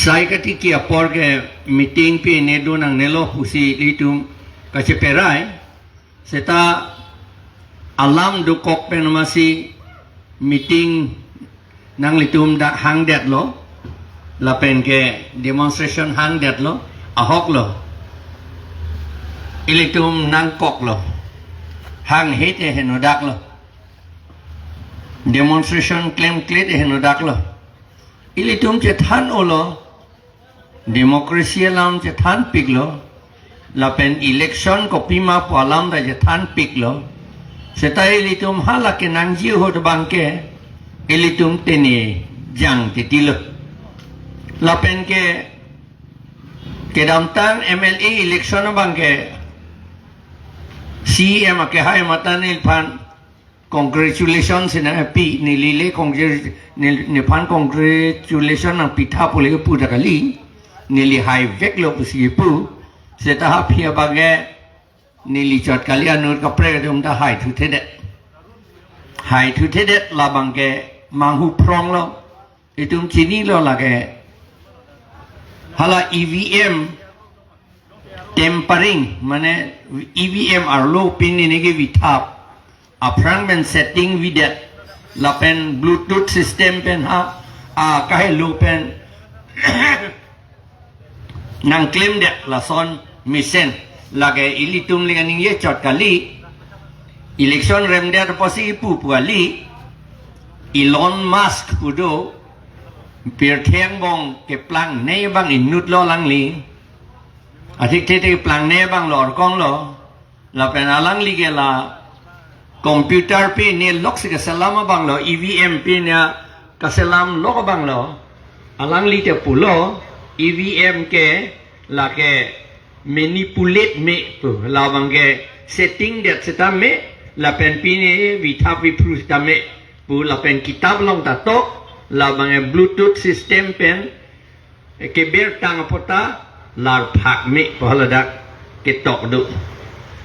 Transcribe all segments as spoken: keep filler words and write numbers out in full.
Sai katiki apor ke meeting pi ne do nangnelo pusi ilitum kacheperai. Seta alam dokok pen masi meeting nanglitum dak hangdetlo, lapen ke demonstration hangdetlo, ahoklo. Ilitum nangkoklo. Hang hit e henodaklo. Demonstration klemklet e henodaklo. Ilitum chethan-olo, democracy alam chethanpiklo, lapen election kopima pu alam ta chethanpiklo. Seta ilitum hala kenangji ahut abang ke ilitum tene jang titilo. Lapen ke kedamtang M L A election abang ke C E M akehai mate neliphan congratulation si nangpi, neli le congratulation, neli, nephan congratulation nangpitha pu le kipu ta kali, neli haiveklo pusi kipu. Seta ha aphi abang ke neli chot kali, anut kaprek atum ta haithuthedet. Haithuthedet, labang ke manghu phronglo. Itum chinilo lake. Hala E V M tampering, mane E V M arlo pin nini kevithap, aphrang pen setting videt, lapen Bluetooth system pen ha, a kahelo pen nangklemdet lason mesen, lake ilitum le kaningje chot kali. Election remdet apotsi kipu pu kali. Elon Musk pu do, pirthe angbong keplangne abang inutlo alangli. Athikthe te keplangne abang lo orkonglo. Lapen alangli ke la computer pi ne loksi kaselam abanglo, E V M pi ne kaselam lok abanglo. Alangli te pulo, E V M ke lake manipulate me pu, labang ke setting det seta me, lapen pine vithap viphru seta me pu, lapen kitap along ta tok, labang ke Bluetooth system pen keber tang apot ta larphak me pu haladak ketok do.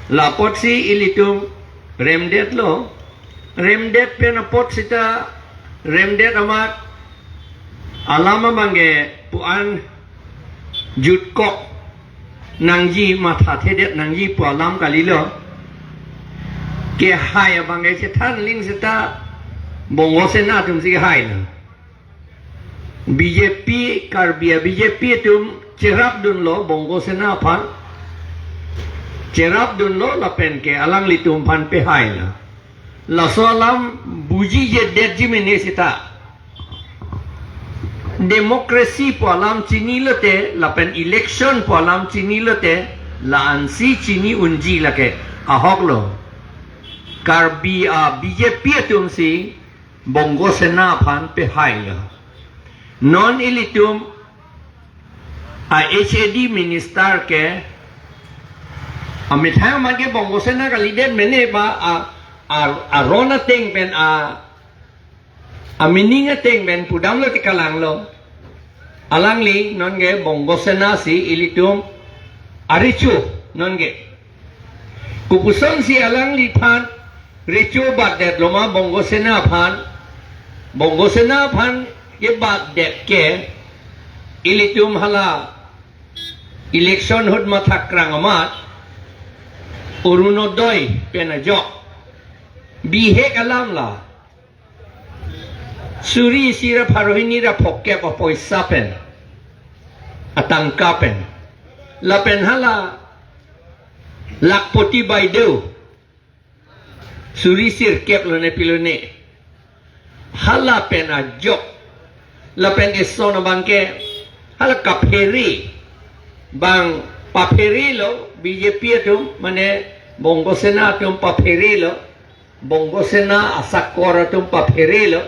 La apotsi ilitum remdetlo, remdet pen apot seta remdet amat alam abang ke pu-an jutkok nangji, mathathedet nangji pu alam kalilo. Kehai abang ke chethan aling seta Bongo Sena atumsi kehailo. B J P, Karbi a-B J P atum cherapdunlo Bongo Sena aphan. Cherapdunlo lapen ke alanglitum aphan pehailo. Laso alam bujijedetji mene seta. Democracy pu alam chinilote, lapen election pu alam chinilote, la-ansi chini unji lake. Ahoklo. Karbi a-B J P atumsi Bongo Sena aphan pehailo. Non ilitum a-H A D minister ke amethang amat ke Bongo Sena kalidet mene ba a, a, aron ateng pen a, a-meaning ateng pen pudamlo te kalanglo. Alangli non ke Bongo Sena si ilitum arecho non ke. Kopusonsi alangliphan recho batdetlo ma Bongo Sena aphan? Bongo Sena aphan kebatdet ke ilitum hala election ahut mathakrang amat Orunodoi pen ajok bihek alam la. Suri isi ra pharo hini ra phongokep apoisa pen, atangka pen. Lapen hala Lakhpati Baideo, suri sirkep lone pilone, hala pen ajok. Lapen eson abang ke hala kaphere, bang papherelo B J P atum, mane Bongo Sena atum papherelo. Bongo Sena asakor atum papherelo.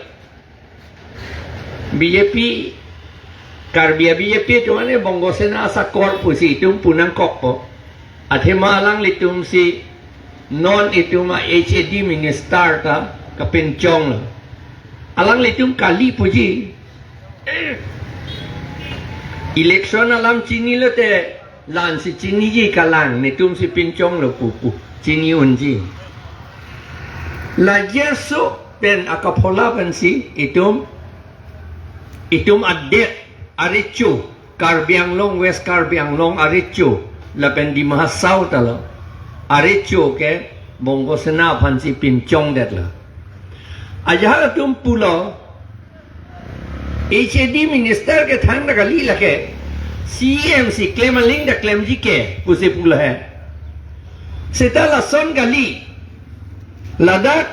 B J P, Karbi a-B J P atum ane Bongo Sena asakor pusi itum pu nangkokpo. Athema alanglitumsi non itum a-H A D minister ta kapinchonglo. Alanglitum kali puji. Election alam chinilote, la-ansi chiniji kalang, netumsi pinchonglo pupu, chini unji. La Jerso pen akaphola pensi itum, itum adet, arecho, Karbi Anglong, West Karbi Anglong arecho lapen Dima Hasao ta lo, arecho ke Bongo Sena aphansi pinchongdetlo. Ajahak atum pulo, H A D minister ke thangta kali, lake C E M si klem aling ta klemji ke pusi pulo he. Seta lason kali, ladak,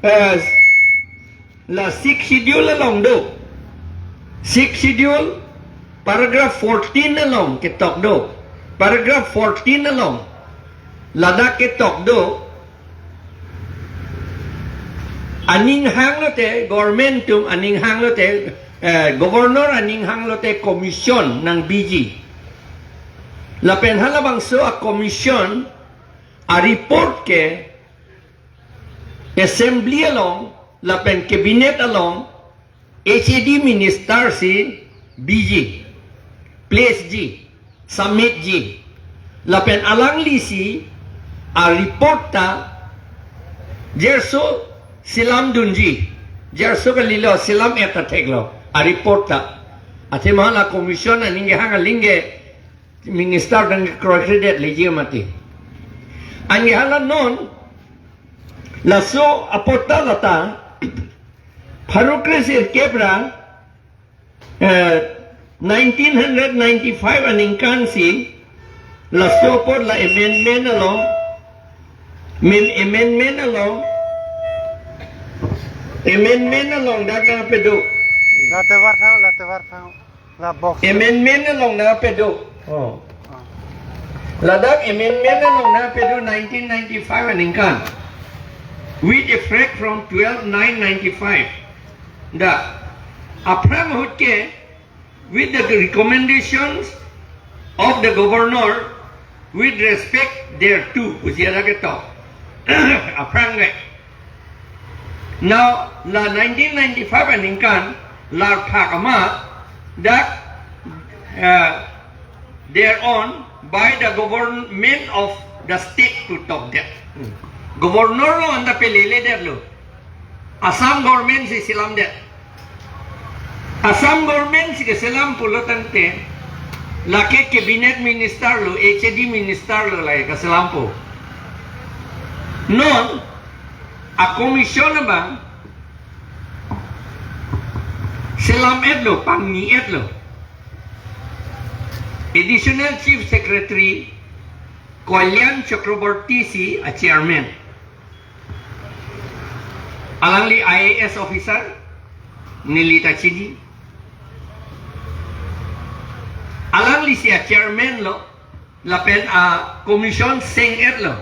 eh, la Sixth Schedule along do. Sixth Schedule paragraph fourteen along ketok do. Paragraph fourteen along ladak ketok do. Aning hang lote, government atum aning hang lote, eh, governor aning hang lote commission nangbiji. Lapen halabangso a-commission a-report ke assembly along lapen cabinet along H A D minister si biji, place ji, submit ji. Lapen alanglisi a-report ta jerso selam dunji, jerso kalilo, selam-et ta theklo a-report ta. Athema la commission aning kehang aling ke minister dang kroikredet leji mati. Anke hala non laso apot ta lata pharo kre sirkep ra, eh, nineteen ninety-five aningkan si laso apot la amendment along, min amendment along, amendment along dak nangpedo. Late var thang, late var thang. La box. Amendment along nangpedo. Oh. Ladak amendment along nangpedo nineteen ninety-five aningkan. With effect from twelve nine ninety-five. Da. Aphrang ahut ke, with the recommendations of the governor, with respect thereto, pusi ada ketok. Aphrang ke. Now, la nineteen ninety-five aningkan, larphak amat, dak, uh, thereon by the government of the state to tokdet. Governor along anta peleledetlo. Assam government si selamdet. Assam government si keselam pulo tangte, lake cabinet minister lo, H A D minister lo lake keselampo. Non, a-commission abang selam-etlo, pangni-etlo. Additional Chief Secretary Kalyan Chakraborty si a-chairman. Alangli I A S officer, neli ta chini. Alanglisi a-chairman lo, lapen a-commission seng-etlo.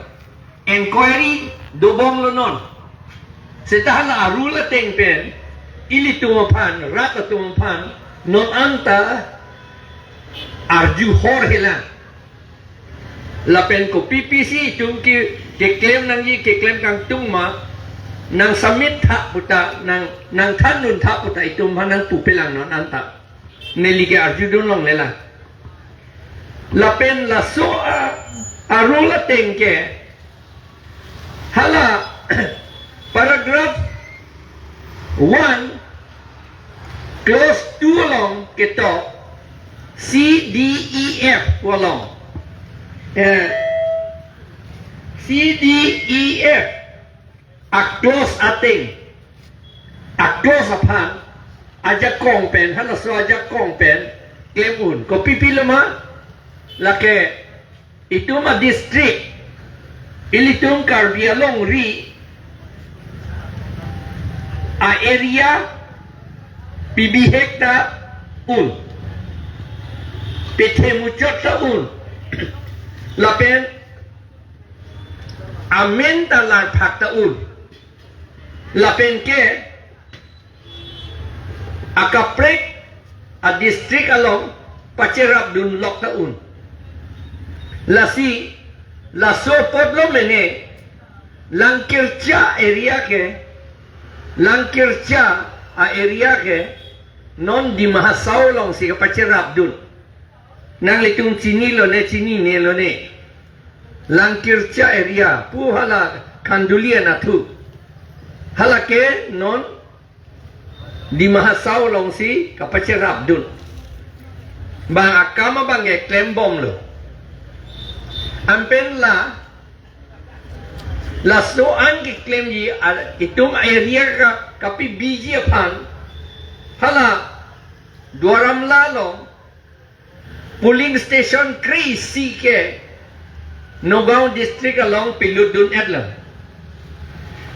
Inquiry dobomlo non. Seta hala a-rule ateng pen, ilitum aphan, rat atum aphan, non anta arju hor helang. Lapen kopi pisi itum ke, keklem nangji, keklem kangtung ma, nang submit tha puta, nang, nang thandun tha puta itum aphan nangpupelang non anta. Neli ke arjudun longlelang. Lapen laso a, a-rule ateng ke, hala paragraph one, clause two along ketok C D E F along. Eh, C D E F a-clause ateng, a-clause aphan ajakong pen, halaso ajakong pen klem un. Kopi pilo ma? Lake itum a-district, ilitum Karbi alongri a-area pibihek ta un, pithemuchot ta un, lapen amen ta larphak ta un, lapen ke akaprek a-district along pacherapdun lok ta un. Lasi, laso apotlo mene, Langkircha area ke, Langkircha a-area ke, non Dima Hasao alongsi kapacherapdun. Nanglitum chinilo ne, chininelo ne. Langkircha area, pu hala Khanduli anatthu. Hala ke non Dima Hasao alongsi kapacherapdun. Bang akam abang keklembomlo. Anpen la, laso an keklemji, a, itum area ka, kapibiji aphan, hala Duar Amla along polling station kre-isi ke Nagaon district along pilutdun-etlo.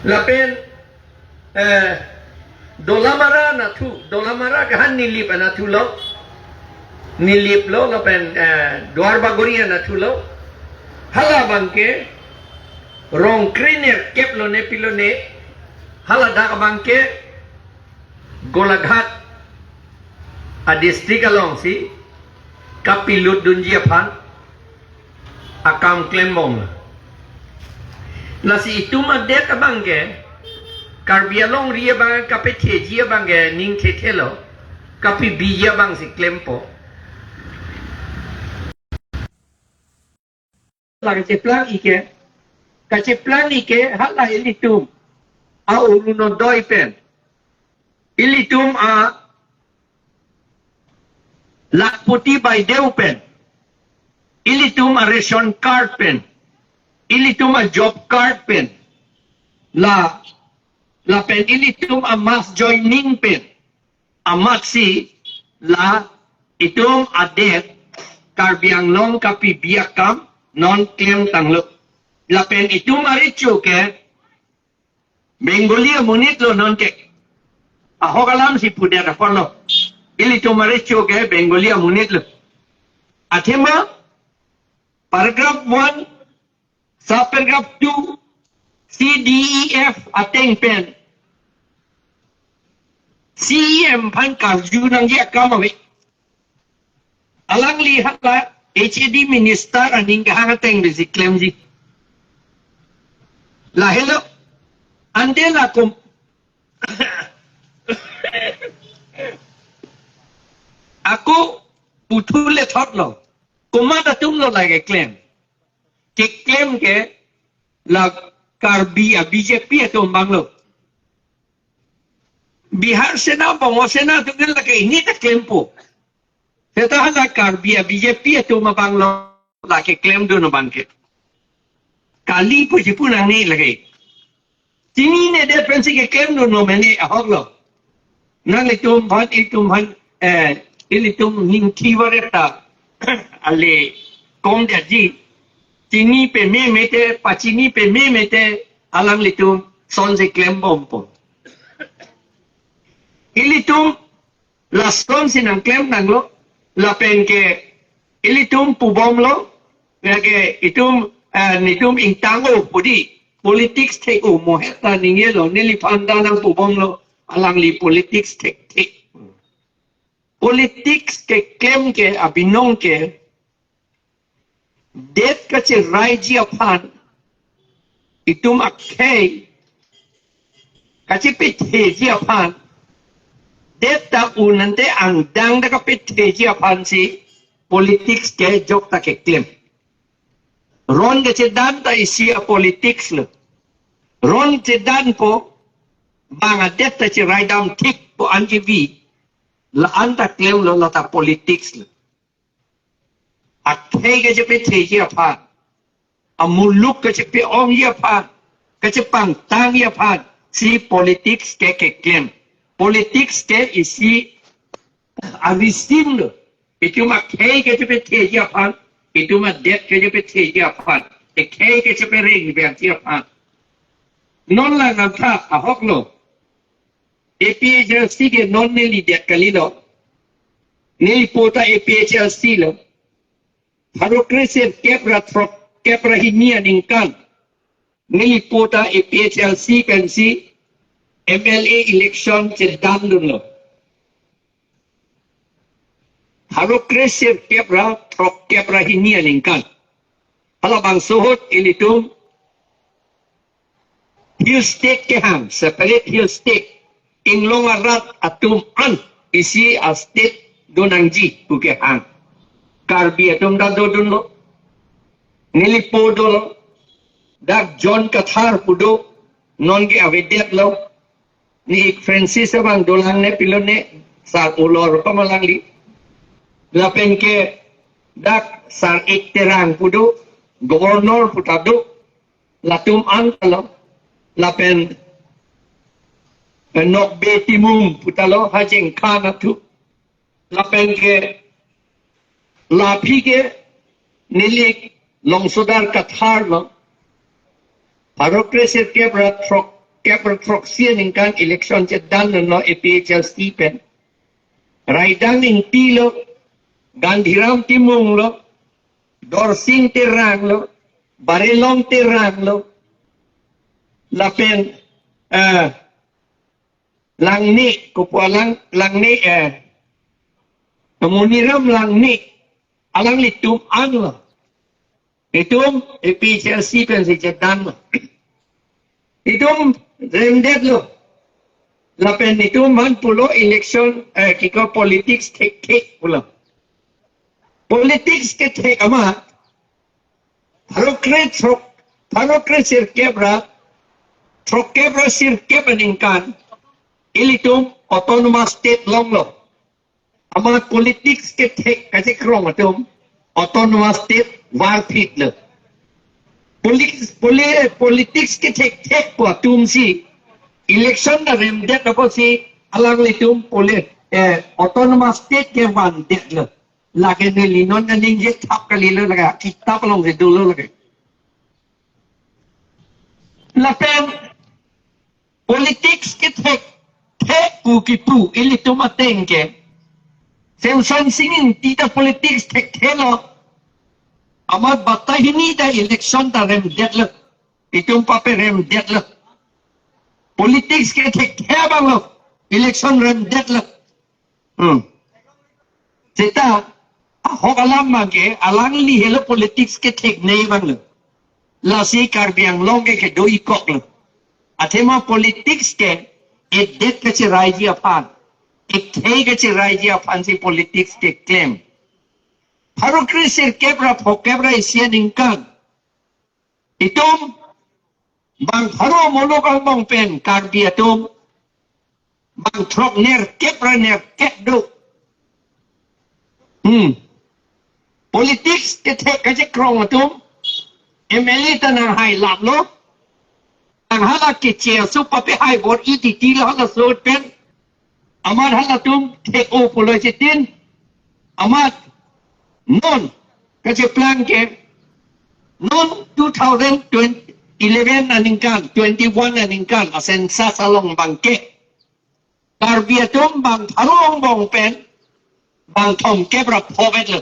Lapen eh, Dolamara anatthu, Dolamara ke han Nilip anatthulo. Nilip lo, lapen, eh, Duar Bagori anatthulo. Hala abang ke rong krenerkep lone pilone. Hala dak abang ke Golaghat a district alongsi kapilutdunji aphan akam klembom. Lasi itum adet abang ke, Karbi alongri abang kapetheji abang ke ning thethelo, kapibiji abangsi klempo. La kacheplang ike, kacheplang ike hala ilitum a Orunodoi pen, ilitum a Lakhpati Baideo pen, ilitum a ration card pen, ilitum a job card pen, la, lapen ilitum a mass joining pen, amatsi la itum adet Karbi Anglong kapibi akam non klemtanglo. Lapen itum arecho ke Bengali amonitlo nonke. Ahok alamsi pudet apotlo. Ilitum arecho ke Bengali amonitlo. Athema paragraph one, subparagraph two, C D E F ateng pen C E M aphan karjunangji akam ave. Alangli hala H A D minister aning kehang ateng pensi klemji. Lahelo, ante la kom-, ako puthule thotlo. Komat atumlo la keklem? Keklem ke la Karbi a B J P atum abanglo. Bihar Sena, Bongo Sena atum ke lake inita klempo. Seta hala Karbi a B J P atum abanglo lake klemdun abang ke. Kali puji punang ni lake. Chininedet pensi keklemdunlo mene ahoklo. Nanglitum aphan, itum aphan, eh, ilitum hingthi varet ta ale kongdetji. Chini peme mete, pachini peme mete alanglitum sonsi klembompo. Ilitum lasonsi nangklemnanglo, lapen ke ilitum pubomlo, lake itum, eh, netum ingtang-o pu di, politics thek-o mo het ta ningjelo, neliphan ta nangpubomlo, alangli politics thekthe. Politics keklem ke abinong ke, det kacheraiji aphan, itum akhei kachepetheji aphan, det ta un ante angdeng ta kapetheji aphansi politics ke jok ta keklem. Ron kachedan ta isi a politics lo. Ron chedanpo, bang adet ta cheraidam thikpo anji vi, la-an ta klemlo, la ta politics lo. Akhei kachepetheji aphan, amuluk kachepe-ongji aphan, kachepangtangji aphansi politics ke keklem. Politics ke isi arisim lo. Itum akhei kachepetheji aphan, itum adet kachepetheji aphan, akhei kachepereng bangji aphan. Non la nangtha ahoklo. A P H L C ke non neli det kalilo. Neli po ta A P H L C lo. Pharo kresirkep ra throkkep ra hini aningkan, neli po ta A P H L C pensi M L A election chedandunlo. Pharo kresirkep ra throkkep ra hini aningkan. Halabangso ahut ilitum hill state kehang, separate hill state. Inglong arat atum an isi a state donangji pu kehang. Karbi atum ta dodunlo. Neli po dolo. Dak John Kathar pu do. Nonke avedetlo. Ne ik Francis abang dolang ne pilone, sar ulor pa malangli. Lapen ke dak Sar Ek Terang pu do, governor pu ta do, latum an ta lo, lapen eh, Nokbe Timung pu ta lo, Hajeng Khan athu. Lapen ke la aphi ke neli Longsodar Kathar lo. Pharo kre sirkep ra throkkep ra throksi aningkan election chedan lo A P H L C pen. Raidang Ingti lo, Gandhiram Timung lo, Dorsing Terang lo, Barelong Terang lo, lapen eh, Langne, kopu alang, Langne, eh, Moniram Langne, alanglitum an lo. Itum A P H L C pensi chedan lo. Itum remdet lo. Lapen itum man pulo election, eh, kiko politics thekthe pulo. Politics kethek amat, pharo kre throk, pharo kre sirkep ra, throkkep ra sirkep aningkan, ilitum autonomous state longlo. Amat politics kethek kachekrong atum autonomous state varphit lo. Politics, poli-, politics kethekthek pu atum si election ta remdet apotsi alanglitum poli-, eh, autonomous state kevandet lo. Lake neli non kaningje thap kalilo lake, kitap alongsi dolo lake. Lapen politics kethekthek pu kipu ilitum ateng ke, Semsonsing Ingti ta politics thekthe lo. Amat Bata hini ta election ta remdet lo. Itum pape remdet lo. Politics kethekthe abang lo. Election remdet lo. Hmm. Seta, ahok alam abang ke, alangli helo politics ketheknei abang lo. Lasi Karbi Anglong ke kedo-ik kok lo. Athema politics ke, edet kacheraiji aphan, ekthe kacheraiji aphan si politics keklem. Pharo kre sirkep ra phokep ra isi aningkan, itum bang pharo muluk angbong pen Karbi atum bang throknerkep ra nerkep do. Hmm. Politics kethek kachekrong atum, M L A ta nanghai lap lo. Nang hala keche asu pape hai bor ititi lo hala sot pen. Amat halatum thek-o pulo chitin. Amat non kacheplang ke, non two thousand eleven aningkan, twenty-one aningkan a census along abang ke, Karbi atum bang pharo angbong pen bang thomkep ra pho-et lo.